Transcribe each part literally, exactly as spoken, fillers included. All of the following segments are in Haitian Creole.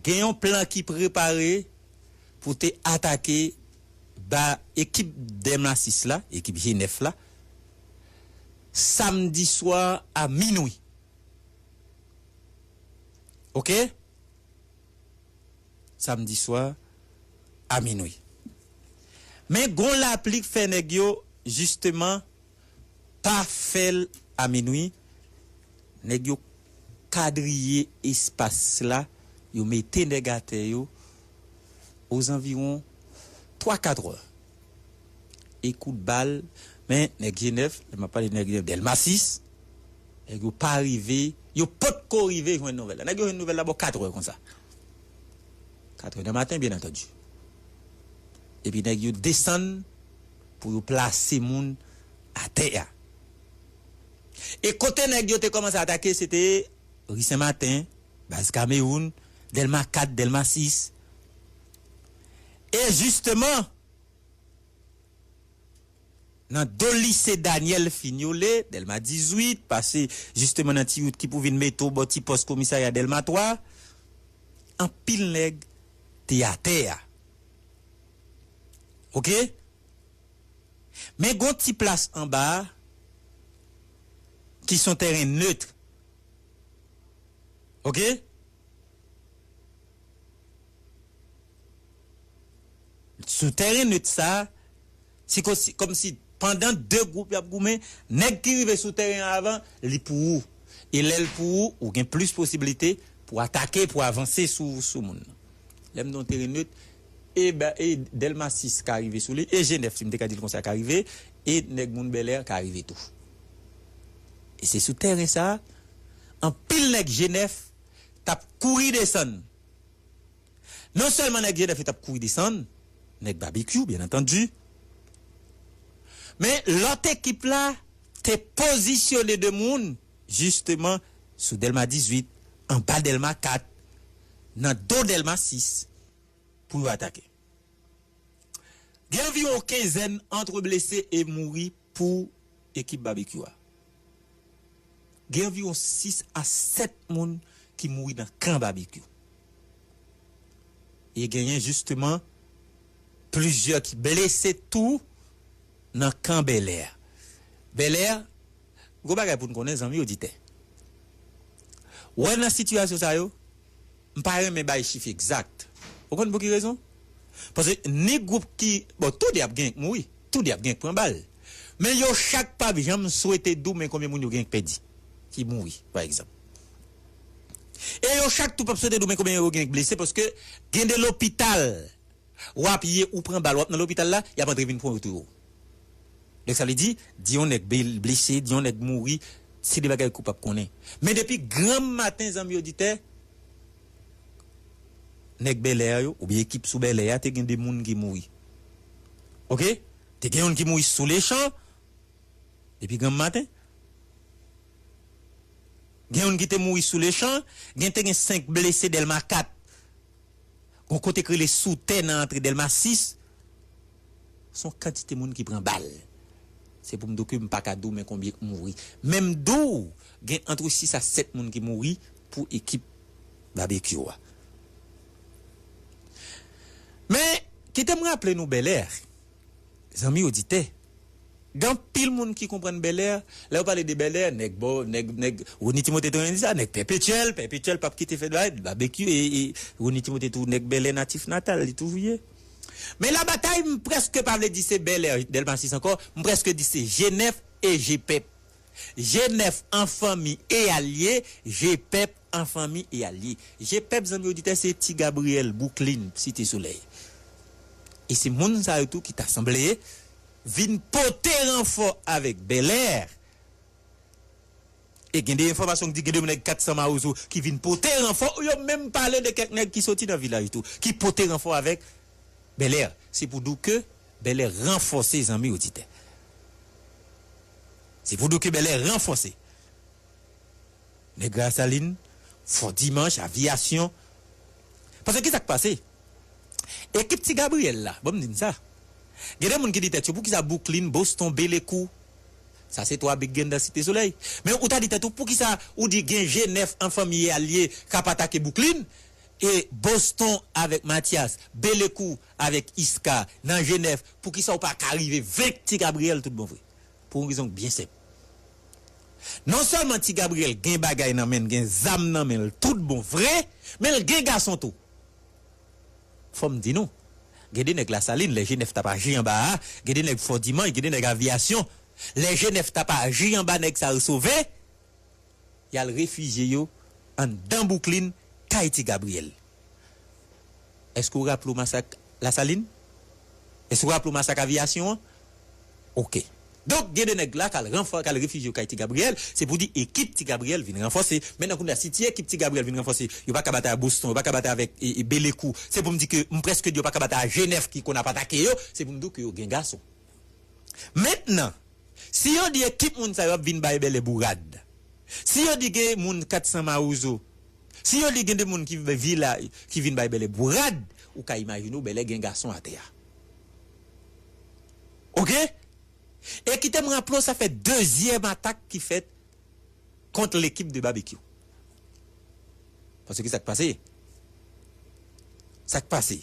Gen yon plan ki prepare pou te atake ba ekip Dèlma sis la, ekip G nèf la, samdi swa a minwi. Oke? Samdi swa a minwi. Men gon lapli k fè nèg yo, jisteman, pa fè l a minwi. Nèg yo kadriye espas la, yo mete nèg atè yo ozanviwon twa, kat è. E kout bal, men nèg G nèf, lè m ap pale nèg Dèlma sis, nèg yo pa rive, yo potko rive jwenn nouvèl la. Nèg yo jwenn nouvèl la bò kat è konsa. Kat è nan maten, byen antandi. Epi nèg yo desann pou yo plase moun atè a. E kote nèg yo te kòmanse atake, se te Ri Sen Maten, Baz Kamewoun, Dèlma kat, Dèlma sis. E jisteman, nan do lise Daniel Fignolé, Dèlma dizuit, pase jisteman nan ti wout ki pou vin mete w bò ti pòs komisarya Dèlma twa, anpil nèg te atè a. Oke? Men gon ti plas anba a ki se yon tèren net. Oke? Sou tèren net sa, se kòmsi, kòmsi pandan de gwoup y ap goumen, nèg ki rive sou tèren an avan, li pou ou. E lè l pou ou, ou gen plis posiblite pou atake, pou avanse sou, sou moun nan. Lè m di yon tèren net, e, ba- e Dèlma sis ka rive sou li, e G nèf, si m te ka di l konsa, ka rive, e nèg moun Bèlè ka rive tou. E se sou tèren sa, anpil nèg G nèf t ap kouri desann. Non sèlman nèg G nèf yo t ap kouri desann, nèg Babekyou, byen antandi, men lòt ekip la te pozisyone de moun, jisteman, sou Dèlma dizuit, anba Dèlma kat, nan do Dèlma sis, pou yo atake. Gen anviwon kenzèn ant blese e mouri pou ekip Babekyou a. Gen anviwon sis a sèt moun ki mouri nan kan Babekyou. E genyen jisteman plizyè ki blese tou nan kan Bèlè. Bèlè, gon bagay pou n konnen, zanmi oditè. Wè, nan sitiyasyon sa yo, m pa renmen bay chif egzak. Ou konn pou ki rezon? Paske ni gwoup ki, bon, tou de ap gen k mouri, tou de ap gen k pran bal. Men yo chak p ap janm swete di w men konbyen moun yo gen k pèdi, ki mouri, pa egzanp. E yo chak tou p ap swete di w men konbyen yo gen k blese, paske gen de lopital w ap ye, ou pran bal, w ap nan lopital la, y ap antre vin pran yo touye w. Donk, sa vle di, di yon nèg be- blese, di yon nèg mouri, se de bagay ke w p ap konnen. Men depi granm maten, zanmi oditè, nèg Bèlè yo, oubyen ekip sou Bèlè a, te gen de moun ki mouri. Oke? Te gen youn ki mouri sou lechan, depi granm maten. Gen youn ki te mouri sou lechan, gen te gen senk blese Dèlma kat. Gon kote k rele Sou Tè nan antre Dèlma sis, se yon kantite moun ki pran bal. Se pou m di w ke m pa ka di w men konbyen k mouri. Men m di w, gen ant sis a sèt moun ki mouri pou ekip Babekyou a. Men, kite m raple nou Bèlè, zanmi oditè, gen anpil moun ki konprann Bèlè. Lè yo pale de Bèlè, nèg bò, nèg, nèg, Rony Timothé te konn di sa, nèg Pèpetyèl, Pèpetyèl p ap kite fè bagay, Babekyou e, e Rony Timothé tou, nèg Bèlè natif natal, li toujou ye. Men labatay, m prèske pa vle di se Bèlè, Dèlma sis ankò, m prèske di se G nèf e G pèp. G nèf an fanmi e alye, G pèp an fanmi e alye. G pèp, zanmi oditè, se Ti Gabriyèl, Bouklin, Site Solèy. E se moun sa yo tou ki ta sanble vin pote ranfò avèk Bèlè. E gen de enfòmasyon ki di gen de nèg kat san Mawozo ki vin pote ranfò. Yo menm pale de kèk nèg ki soti nan vilaj tou, ki pote ranfò avèk Bèlè. Se pou di w ke Bèlè ranfòse, zanmi oditè. Se pou di w ke Bèlè ranfòse. Nèg Lasalin, Fò Dimanch, Aviyasyon. Paske ki sa k pase? Ekip Ti Gabriyèl la, ban m di n sa. Gen de moun ki di tèt yo, poukisa Bouklin, Boston, Belekou? Sa se twa big gen nan Site Solèy. Men ou ta di tèt ou, poukisa ou di gen G nèf an fanmi e alye k ap atake Bouklin? E Boston avèk Mathias, Belekou avèk Iska nan Jenèf, poukisa w pa ka rive venk Ti Gabriyèl tout bon vre? Pou yon rezon byen senp. Non sèlman Ti Gabriyèl gen bagay nan men l, gen zam nan men l tout bon vre, men l gen gason tou. Fò m di nou, gen de nèg Lasalin, lè Jenèf t ap aji anba a, gen de nèg Fò Dimanch, gen de nèg Aviyasyon, lè Jenèf t ap aji anba nèg sa yo sove, y al refijye yo anndan Bouklin, kay Ti Gabriyèl. Èske w raple w masak Lasalin? Èske w raple w masak Aviyasyon an? Oke. Donk, gen de nèg la k al ranfò-, k al refijye yo kay Ti Gabriyèl, se pou di ekip Ti Gabriyèl vin ranfòse. Mentnan kounye a, si ti ekip Ti Gabriyèl vin ranfòse, yo pa ka batay a Boston, yo pa ka batay avèk e, e Belekou, se pou m di ke m prèske di yo pa ka batay a Jenèf ki konn ap atake yo, se pou m di w ke yo gen gason. Mentnan, si yo di ekip moun sa yo ap vin bay Bèlè bourad, si yo di gen moun kat san Mawouzo, si yo di gen de moun ki vila, ki vin bay Bèlè bourad, ou ka imajine w Bèlè gen gason atè a. Oke? E kite m raple w, sa fè dezyèm atak ki fèt kont lekip de Babekyou. Paske sa k pase? Sa k pase?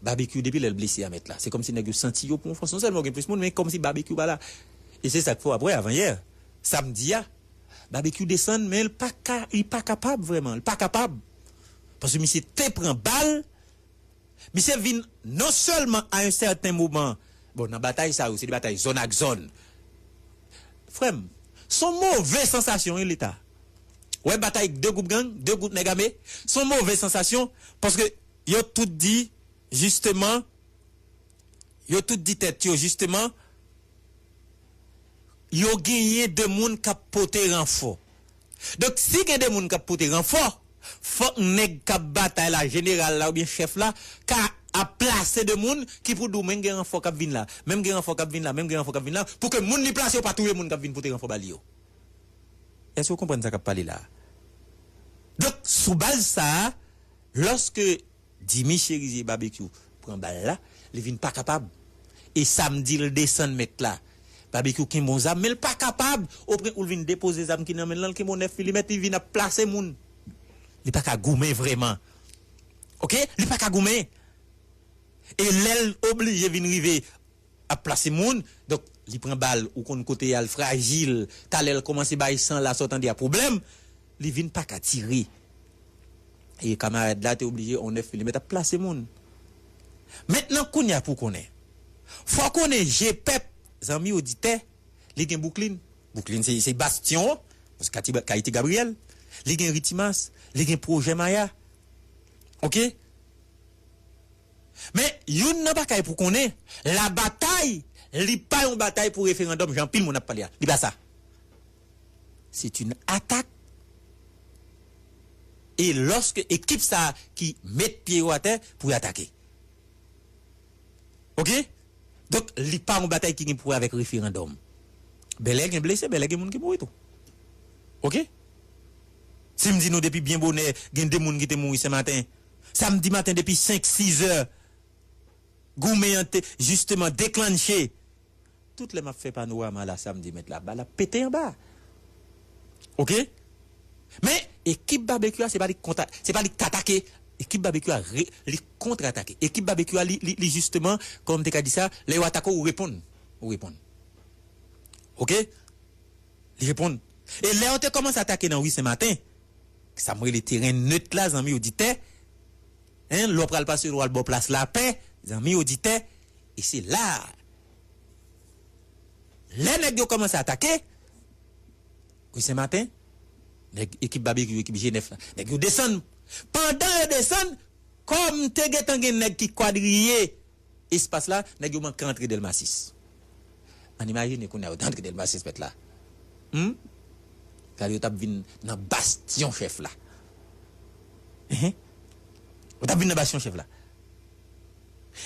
Babekyou, depi lè l blese a, mèt la, se kòmsi nèg yo santi yo pran fòs. Non sèlman gen plis moun, men kòmsi Babekyou pa la. E se sa k fè w apre, avanyè, samdi a, Babekyou desann, men l pa ka, li pa kapab vrèman, li pa kapab. Paske misye te pran bal, misye vin non sèlman a yon sèten moman, bon, nan batay sa yo, se de batay zòn ak zòn. Frè m, se yon move sansasyon, wi, Leta. Wè batay de gwoup gang, de gwoup nèg ame, se yon move sansasyon, paske yo tout di, jisteman, yo tout di tèt yo, jisteman, yo genyen de moun k ap pote ranfò. Donk, si gen de moun k ap pote ranfò, fòk nèg k ap batay la, jeneral la oubyen chèf la, ka ap plase de moun ki pou di w, men gen ranfò k ap vin la, men gen ranfò k ap vin la, men gen ranfò k ap vin la, pou ke moun li plase yo pa touye moun k ap vin pote ranfò ba li yo. Èske w konprann sa k ap pale la a? Donk, sou baz sa a, lòske Jimmy Chérizier Babekyou pran bal la, li vin pa kapab. E samdi l desann mèt la. Babekyou kenbe yon zam, men l pa kapab. Opwen ou l vin depoze zam ki nan men l lan, l kenbe yon nèf milimèt, li vin ap plase moun. Li pa ka goumen vrèman. Oke? Li pa ka goumen. E lè l oblije vin rive ap plase moun, donk, li pran bal, ou konn kote y al frajil, talè l kòmanse bay san la, sa w tande a pwoblèm, li vin pa ka tire. E kamarad la te oblije yon nèf milimèt ap plase moun. Mentnan, kounye a pou konnen. Fò konnen je pèp, zanmi oditè, li gen Bouklin. Bouklin se, se bastyon an, paske Kati, Kayiti Gabriyèl. Li gen Ritimas, li gen Pwojè Maya. Oke? Men, youn nan bagay pou konnen, labatay, li pa yon batay pou referandòm, jan anpil moun ap pale a. Li pa sa. C'est une attaque. E lòske ekip sa a ki met pye yo atè pou y atake. Oke? Donk, li pa yon batay ki gen pou wè avèk referandòm. Bèlè gen blese, bèlè gen moun ki mouri tou. Oke? Si m di nou depi byen bonè, gen de moun ki te mouri Senmaten. Samdi maten depi senk, sis è, goumen an te jisteman deklanche. Tout lè m ap fè panorama la samdi mèt la, bal ap pete anba. Oke? Men, ekip Babekyou a, se pa li k konta, se pa li k atake. Ekip Babekyou a, re, li kontratake. Ekip Babekyou a, li, li, li jisteman, kòman m te ka di sa, lè yo atake w, ou reponn. Ou reponn. Oke? Li reponn. E lè yo te kòmanse atake nan ri Senmaten, sa m rele teren net la, zanmi oditè, en, lè w pral pase, lè w al bò plas Lapè, zanmi oditè, e se la a, lè nèg yo kòmanse atake, ri Senmaten, nèg ekip Babekyou, ekip Jenèf la, nèg yo desann. Pandan yo desann, kòm te gentan gen nèg ki kwadriye espas la, nèg yo manke antre Dèlma sis. Ann imajine kounye a yo t antre Dèlma sis mèt la. Humm? Gade yo t ap vin nan bastyon chèf la. Enhen. Yo t ap vin nan bastyon chèf la.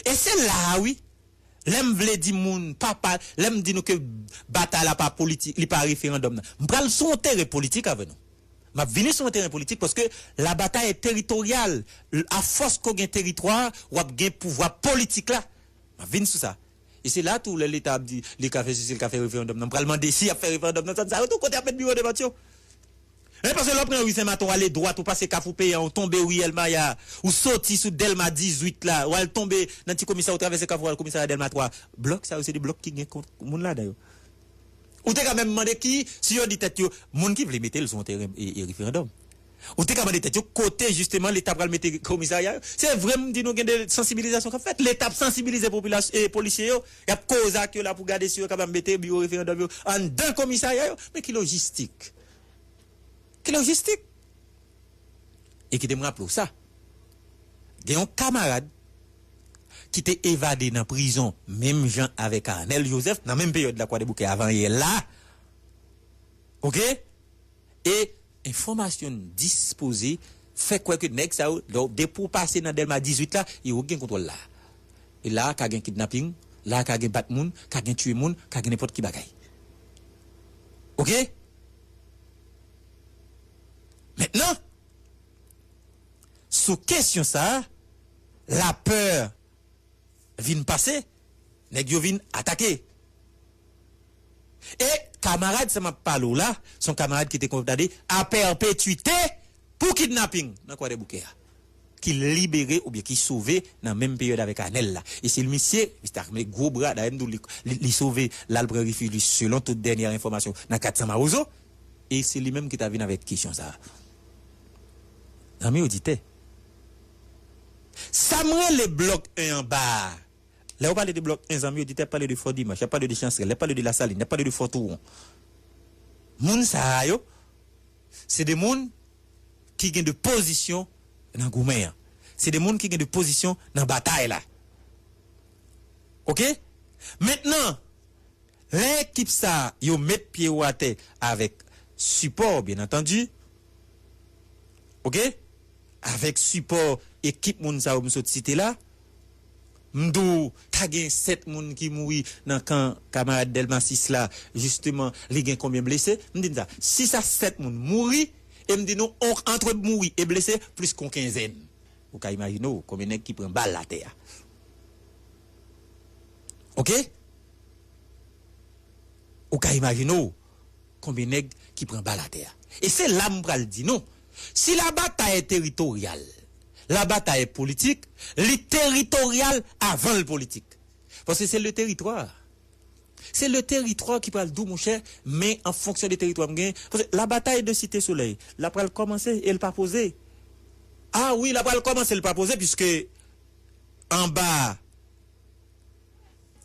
E se la a, wi, lè m vle di moun, pa, pa, lè m di nou ke batay la pa politik, li pa referandòm nan. M pral sou yon teren politik avè nou. M ap vini sou yon teren politik paske la bataille est territoriale. A fòs ke w gen teritwa, w ap gen pouvwa politik la. M ap vin sou sa. E se la tou lè Leta ap di li ka fè sesi, li ka fè referandòm nan. M pral mande si y ap fè referandòm nan zòn sa yo tou, kote y ap met biwo de vòt yo. Men paske lè w pran ri Sen Maten, w ale dwat, ou pase Kafou Peyan, ou tonbe ri Èlmaya, ou soti sou Dèlma dizuit la, ou al tonbe nan ti komisarya, ou travèse Kafou, ou al komisarya Dèlma twa. Blòk sa yo, se de blòk ki gen kont moun ladan yo. Ou te ka menm mande ki, si yo di tèt yo, moun ki vle mete l sou yon teren e, e referandòm. Ou te ka mande tèt yo, kote jisteman Leta pral mete komisarya yo. Se vre, m di nou gen de sansibilizasyon k ap fèt. Leta ap sansibilize popilasyon, e polisye yo. Y ap koze ak yo la pou gade si yo kapab mete biwo referandòm yo anndan komisarya yo. Men ki lojistik? Ki lojistik? E kite m raple w sa. Gen yon kamarad ki te evade nan prizon menm jan avèk Arnel Joseph, nan menm peryòd Lakwadèboukè avan yè la. Oke? E enfòmasyon n dispoze fè kwè ke nèg sa yo, donk, depi w pase nan Dèlma dizuit la, yo gen kontwòl la. E la, ka gen kidnaping, la, ka gen bat moun, ka gen tiye moun, ka gen nenpòt ki bagay. Oke? Mentnan, sou kesyon sa a, lapè vin pase, nèg yo vin atake. E kamarad sa m ap pale w la, se yon kamarad ki te kondane a pèpetwite pou kidnaping nan Kwadèboukè a, ki libere oubyen ki sove nan menm peryòd avèk Arnel la. E se misye, misye ak gwo bra, dayè m di w li, li, li sove, l al pran refij li, selon tout dènyè enfòmasyon, nan kat san Mawozo. E se li menm ki ta vin avèk kesyon sa a. Zanmi oditè, sa m rele blòk en anba a, lè yo pale de blòk en, zanmi oditè, y ap pale de Fò Dimanch, y ap pale de Chansrèl, y ap pale de Lasalin, y ap pale de Fò Touwon. Moun sa a yo, se de moun ki gen de pozisyon nan goumen an. Se de moun ki gen de pozisyon nan batay la. Oke? Mentnan, lè ekip sa a yo met pye yo atè avèk sipò, byen antandi, oke? Avèk sipò ekip moun sa yo m sot site la, m di w, ta gen sèt moun ki mouri nan kan kamarad Dèlma sis la, jisteman, li gen konbyen blese? M di n sa, sis a sèt moun mouri, e m di nou, on, ant mouri e blese, plis ke yon kenzèn. Ou ka imajine w konbyen nèg ki pran bal atè a. Oke? Ou ka imajine w konbyen nèg ki pran bal atè a. E se la m pral di nou, si la bataille est territoriale, la bataille est politique, li teritoryal avan l politik. Paske se le teritwa. Se le teritwa ki pral di w, monchè, men an fonksyon de teritwa m gen. Paske la bataille de Cité Soleil, la pral kòmanse e l pa poze. A wi, la pral kòmanse, l pa poze, piske anba,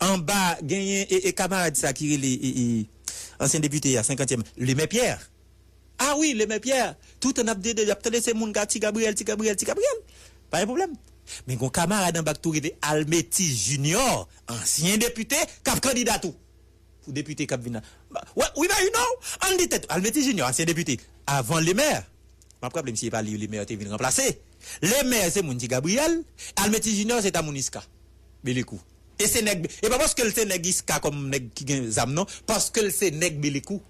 anba, genyen e, e kamarad sa ki rele e, e, ansyen depite a, senkantyèm, Lemè Pyè. A wi, Lemè Pyè. Toutan n ap dede, y ap tande se moun ka Ti Gabriyèl, Ti Gabriyèl, Ti Gabriyèl. Pa gen pwoblèm. Men gon kamarad anba k tou rele Almetis Junior, ansyen depite, k ap kandida tou. Pou depite k ap vin la. Ba, wè, wi, ba, you know, ann di tèt, Almetis Junior, ansyen depite, avan Lemè. M ap raple misye, e pa li Lemè te vin ranplase. Lemè se moun Ti Gabriyèl, Almetis Junior se ta moun Iska. Belekou. E se nèg, e pa paske l se nèg Iska kòm nèg ki gen zam non, paske l se nèg Belekou.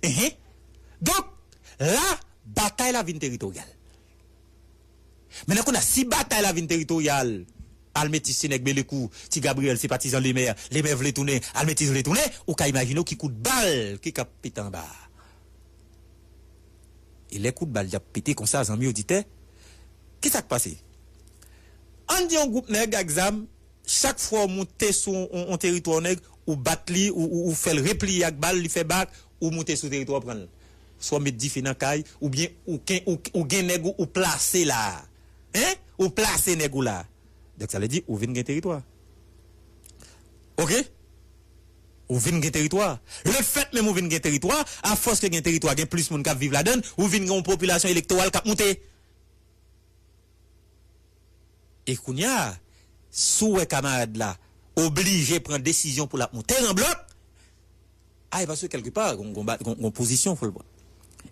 Enhen. Donk, la, batay la vin teritoryal. Mentnan kounye a, si batay la vin teritoryal, Almetis se nèg Belekou, Ti Gabriyèl se patizan Lemè, Lemè vle tounen, Almetis vle tounen, ou ka imajine w ki kout bal ki k ap pete anba a. E lè kout bal y ap pete konsa, zanmi oditè, kisa k pase? Ann di yon gwoup nèg ak zam, chak fwa w moute sou yon, yon teritwa nèg, ou bat li, ou, ou, ou fè l repliye ak bal, li fè bak, ou moute sou teritwa w pran l. Swa w met dife nan kay, oubyen ou ken, ou, ou gen nèg ou, ou plase la. Hein? Ou plase nèg ou la. Donk sa vle di ou vin gen teritwa. Oke? Ou vin gen teritwa. Lefèt menm ou vin gen teritwa, afòs ke gen teritwa, gen plis moun k ap viv ladan l, ou vin gen yon popilasyon elektoral k ap moute. E kounye a, si w wè kamarad la oblije pran desizyon pou l ap moute nan blòk, a, e paske kèlkepa, gon, gon, ba- gon, gon pozisyon fò l pran.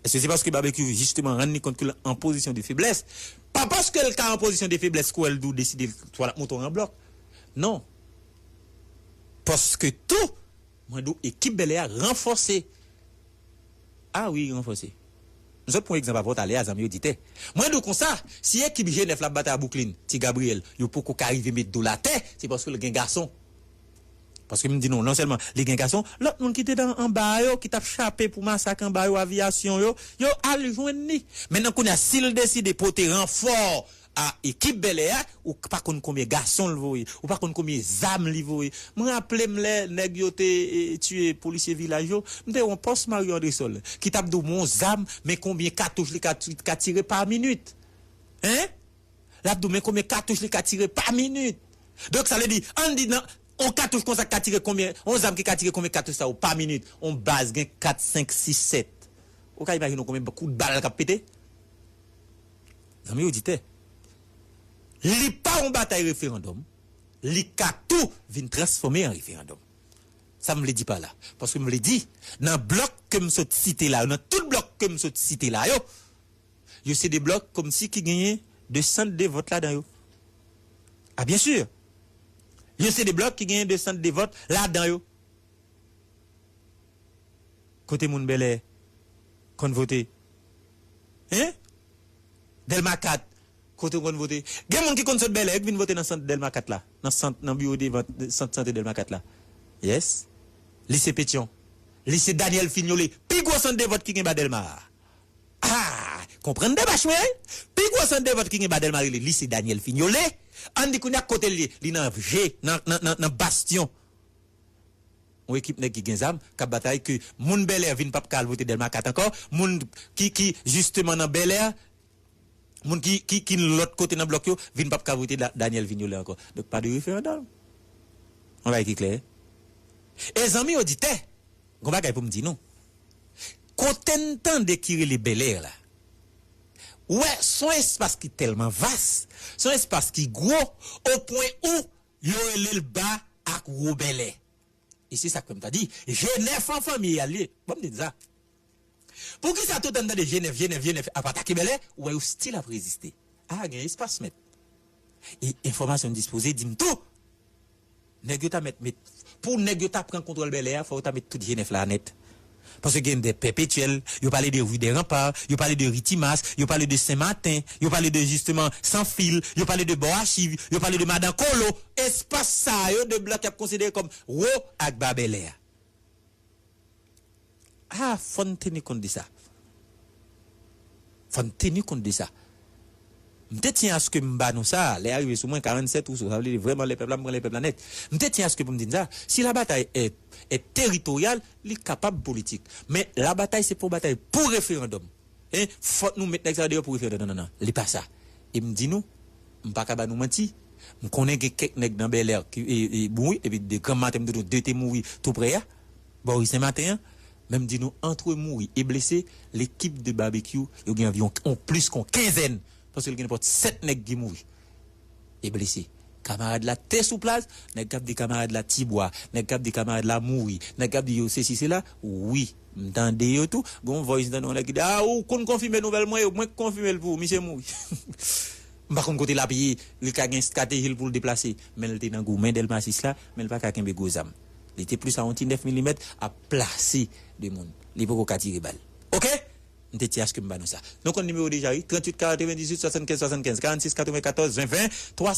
Èske se paske Babekyou jisteman rann li kont ke l an pozisyon de feblès? Pa paske l ka an pozisyon de feblès ke w wè l dwe deside swa l ap moute w nan blòk. Non. Paske tou, mwen di w ekip Bèlè a ranfòse. A wi, ranfòse. M sot pran egzanp avè w talè a, zanmi oditè. Mwen di w konsa, si ekip G nèf la ap batay a Bouklin, Ti Gabriyèl, yo poko ka rive met do l atè, se paske l gen gason. Paske m di nou, non sèlman li gen gason, lòt moun ki te nan anba yo, ki t ap chape pou masak anba yo, aviyasyon yo, yo al jwenn li. Mentnan kounye a, si l deside pote ranfò a ekip Bèlè a, ou pa konn konbyen gason l voye, ou pa konn konbyen zam li voye. M raple m lè nèg yo te e, tiye polisye vilaj yo, m te wè yon pòs Mario Andresol ki t ap di w, men yon zam, men konbyen katouch li ka, ka tire pa minit. Hein? L ap di w, men konbyen katouch li ka tire pa minit. Donk, sa vle di, ann di nan yon katouch konsa k ka tire konbyen, yon zam ki ka tire konbyen katouch sa yo pa minit, yon baz gen kat, senk, sis, sèt. Ou ka imajine w konbyen kout bal k ap pete? Zanmi oditè, li pa yon batay referandòm, li ka tou vin transfòme an referandòm. Sa m vle di pa la? Paske m vle di, nan blòk ke m sot site la yo, nan tout blòk ke m sot site la yo, yo se de blòk kòmsi ki genyen de sant de vòt ladan yo. A, byen si. Yo se de blòk ki genyen de sant de vòt ladan yo. Kote moun Bèlè konn vote? Hein? Dèlma kat, kote w konn vote? Gen moun ki konn sot Bèlè, yo k vin vote nan sant Dèlma kat la, nan sant, nan biwo de vant, sant sante Dèlma kat la. Yes. Lise Petyon. Lise Daniel Fignolé. Pi gwo sant de vòt ki gen ba Dèlma a. Ah, konprann demach mwen, wi. Pi gwo sant de vòt ki gen ba Dèlma rele Lise Daniel Fignolé. Ann di kounye a kote l ye. Li nan je, nan, nan, nan, nan bastyon. Yon ekip nèg ki gen zam, k ap batay ke moun Bèlè vin p ap ka al vote Dèlma kat ankò. Moun ki, ki, jisteman nan Bèlè, moun ki, ki, ki lòt kote nan blòk yo, vin p ap ka vote Da-, Daniel Fignolé ankò. Donk, pa de referandòm. Yon bagay ki klè. E zanmi oditè, gon bagay pou m di nou. Kote n tande ki rele Bèlè la, ou wè, s on espas ki tèlman vas, s on espas ki gwo, o pwen ou yo rele l ba ak wo Bèlè. E se sa k fè m ta di, Jenèf an fanmi a l ye. Ban m di n sa. Poukisa tout an tande Jenèf, Jenèf, Jenèf ap atake Bèlè, ou wè yo still ap reziste? A, gen espas, mèt. E enfòmasyon m dispoze di m tou, nèg yo ta mèt met, pou nèg yo ta pran kontwòl Bèlè a, fò yo ta met tout Jenèf la nèt. Paske gen de pèpetyèl, yo pale de ri dè Ranpa, yo pale de ri Timas, yo pale de Sen Maten, yo pale de jisteman San Fil, yo pale de bò achiv, yo pale de Madan Kolo. Espas sa yo, de blòk y ap konsidere kòm wo ak ba Bèlè a. A, fò n teni kont de sa. Fò n teni kont de sa. M te tyen aske m ba nou sa, lè a rive sou mwen, karannsèt ou sou, sa vle di vrèman lè pèp la, m pran lè pèp la nèt. M te tyen aske pou m di n sa, si la batay è, è teritoryal, li kapab politik. Men la batay se pou batay pou referandòm. Hein, fòk nou met nèg sa yo deyò pou referandòm. Non, non, non, li pa sa. E m di nou, m pa ka ba nou manti. M konnen gen kèk nèg nan Bèlè ki e, e, mouri, epi de granm maten m te di nou de te mouri tou prè a, bò ri Sen Maten an. Men m di nou, antre mouri e blese, lekip de Babekyou, yo gen anviwon on plis kon kenzèn, paske l gen nenpòt sèt nèg ki mouri e blese. Kamarad la te sou plas, nèg k ap di kamarad la ti bwa, nèg k ap di kamarad la mouri, nèg k ap di yo sesi sela, wi, m tande yo tou. Gon voice m tande yon nèg ki di, a, ou konn konfime nouvèl mwen yo, mwen k konfime l pou ou, misye mouri. M pa konn kote l ap ye, li ka gen estrateji l pou l deplase, men l te nan goumen Dèlma sis la, men l pa ka kenbe gwo zam. Li te plis a yon ti nèf milimèt ap plase de moun. Li poko ka tire bal. Oke? M te di aske m ba nou sa. Nou konn nimewo deja, wi. Tranntuit katrevendizuit swasannkenz swasannkenz, karannsis katrevenkatòz ven ven, twa